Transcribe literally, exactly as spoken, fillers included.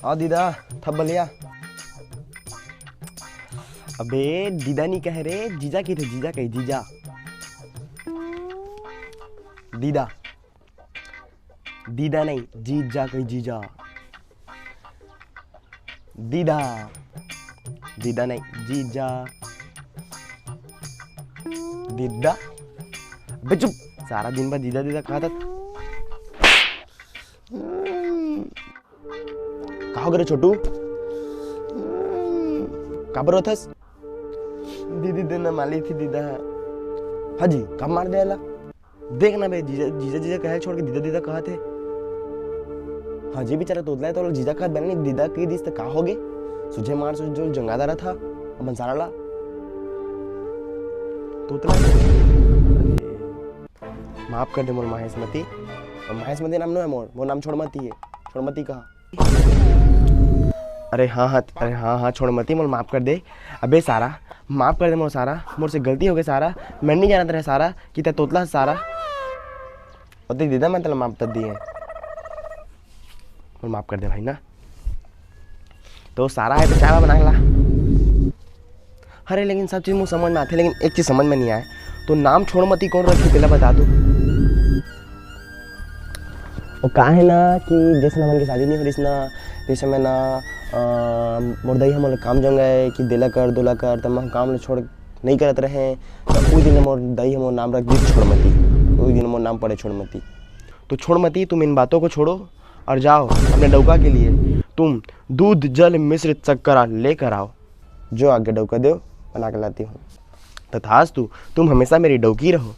आ दीदा, थप बलिया। अबे दीदा नहीं कहे रे, जीजा की थे, जीजा कही, जीजा। दीदा, दीदा नहीं, जीजा कही, जीजा। दीदा, दीदा नहीं, जीजा। दीदा। अबे चुप, सारा दिन भर दीदा दीदा कहा था। का हो गे रे छोटू? काबर रोथस? दीदी देना माली थी दीदा। हाँ जी, कब मार दे ला? देख ना बे, जीजा जीजा जीजा कहे छोड़ के दीदा दीदा कहा थे। हाँ जी, बेचारा तोतला है तो जीजा कहा बने नहीं, दीदा कही दिस तो का हो गे? सुझे मार सुझे जो जंगादारा था, अपन सारा ला। तोतला है। अरे, माफ कर दे मोर महेशमती। और महेशमती नाम नो है मोर, मोर नाम छोड़मती है। छोड़मती कहा। अरे हाँ हाँ, अरे हाँ हाँ, छोड़मती, मोर माफ कर दे। अबे सारा, माफ कर दे मोर सारा, मोर से गलती हो गई सारा। मैं नहीं जानत रहे सारा कि तै तोतला है सारा। और दे दीदा, मैं तेला माफ कर दिए। मोर माफ कर दे भाई ना। तो सारा है तो चाय बना के ला। अरे लेकिन सब चीज मोर समझ में आथे, लेकिन एक चीज समझ में नहीं आए, तो नाम छोड़मती कौन रखे तेला बता दो। वो का है ना कि जैसे हमन के शादी नहीं हो रही ना, जैसे मैं ना, अ, मोर दाई हमन काम जंग है कि देला कर, दोला कर, तब मैं काम ले छोड़ नहीं करत रहे, तो उस दिन मोर दाई हमर नाम रख दी छोड़मती। उस दिन मोर नाम पड़े छोड़मती। तो छोड़मती, तुम इन बातों को छोड़ो और जाओ अपने डौका के लिए, तुम दूध जल मिश्रित शक्करा लेकर आओ। जो आगे डौका दो, बना के लाती हूँ। तथास्तु, तुम हमेशा मेरी डौकी रहो।